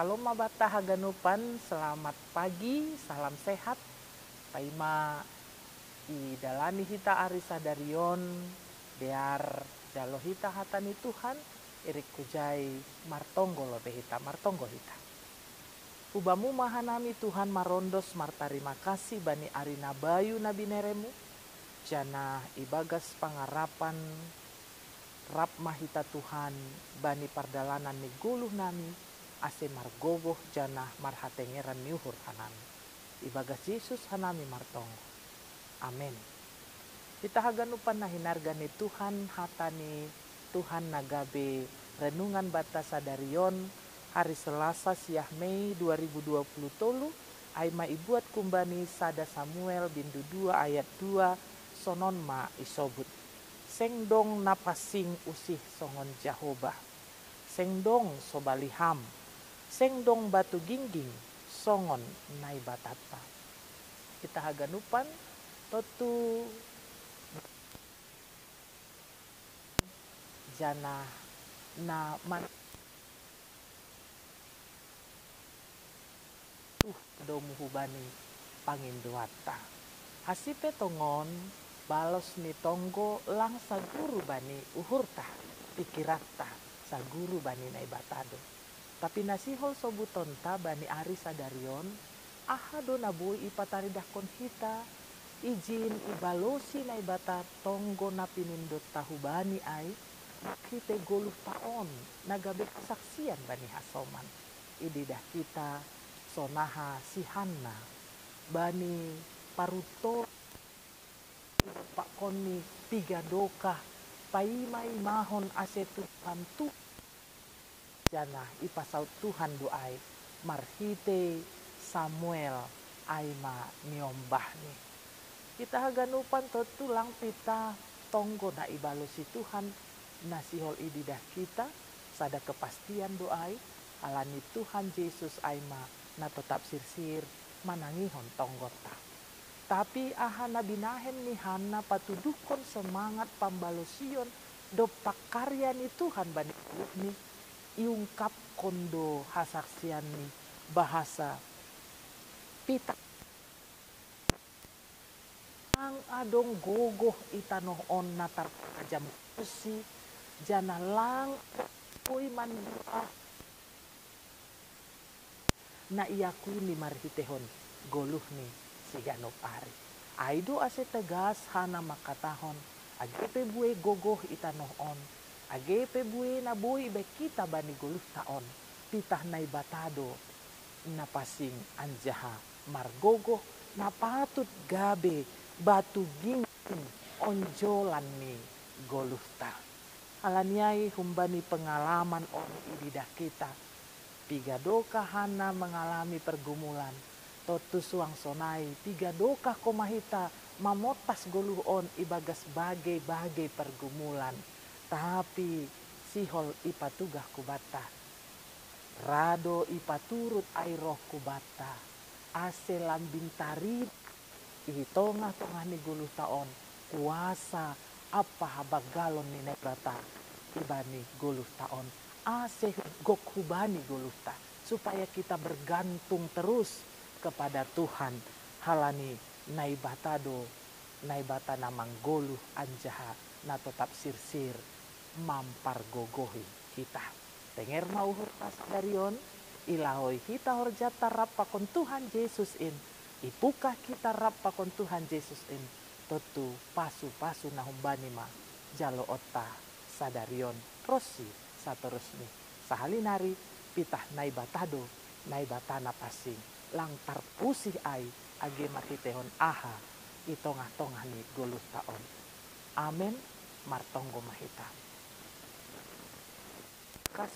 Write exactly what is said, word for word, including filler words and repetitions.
Shalom ma banta haganupan, selamat pagi, salam sehat. Paima idalani hita ari sadarion, dear jalo hita hata ni Tuhan, irik hujai martonggo lobei hita, martonggo hita. Hubamu ma hanami Tuhan marondos martarima kasih bani ari na bayu na bineremu, janah ibagas pangarapan rap ma hita Tuhan bani pardalanan ni goluh nami, ase margogoh janah marhatengeran ni uhur hanami. Ibagas Jesus hanami martonggo. Amen. Hita haganupan na hinarga ni Tuhan, hata ni Tuhan na gabe renungan banta sadarion, hari Selasa siah Mei dua ribu dua puluh tolu, ai ma ibuat kumbani sada Samuel bindu dua ayat dua, sonon ma isobut. Seng dong na pansing usih songon Jahoba. Seng dong sobali Ham. Seng dong batu gingging songon Naibatanta. Hita haganupan tontu janah na man tuh domu hubani pangindoanta. Hansi pe tongon balos ni tonggo lang saguru bani uhurta, pikiranta, saguru bani Naibata do. Tapi na sihol sobutonta bani ari sadarion, aha do na boi ipataridahkon hita, ijin ibalosi Naibata tonggo na pinindonta hubani ai, marhitei goluhta on, na gabe hasaksian bani hasoman. Ididah hita sonaha si Hanna, bani parunto idompakkon ni piga dokah, paima-imahon ase Tuhan tu, janah ipasaut Tuhan do ai marhitei Samuel, ai ma niombahni. Hita haganupan tontu lang pitah tonggo na ibalosi Tuhan, na sihol ididah hita, sada kepastian do ai, ala ni Tuhan Jesus ai ma na totap sirsir manangihon tonggonta. Tapi aha na binahen ni Hanna patuduhkon semangat pambalosion dompak karya ni Tuhan bani goluhni, iungkapkon do hasaksianni bahasa pitah. Lang adong gogoh i tanoh on na tarpajam kursi, janah lang boi manduah na iakui ni marhiteihon goluhni siganup ari. Ai do ase tegas Hanna mangkatahon, age pe buei gogoh i tanoh on, age pe buei na boi ibahen hita bani goluhta on, pitah Naibata do na pansing anjaha margogoh, na patut gabe batu gingging onjolan ni goluhta. Ala ni ai humbani pengalaman on ididah hita, piga dokah Hanna mengalami pergumulan, tontu suang sonai piga dokah koma hita mamontas goluh on ibagas bage-bage pergumulan, tapi sihol ipatugah hubanta, ra do ipaturut ai roh hubanta, ase lambin taridah i tongah-tongah ni goluhta on kuasa ampa habanggalon ni Naibata ibani goluhta on, ase gok hubani goluhta, supaya hita bergantung terus kepada Tuhan, ala ni Naibata do Naibata na manggoluh anjaha na totap sirsir mampargogohi hita. Tenger ma uhurta sadarion, ilahoi hita horjanta rap pakon Tuhan Jesus in, ipungkah hita rap pakon Tuhan Jesus in, tontu pasu-pasu na humbani ma jaloonta sadarion ronsi satorusni. Sahali nari pitah Naibata do, Naibata na pansing, lang tarpusih ai age marhiteihon aha i tongah-tongah ni goluhta on. Amen. Martonggo ma hita. Kas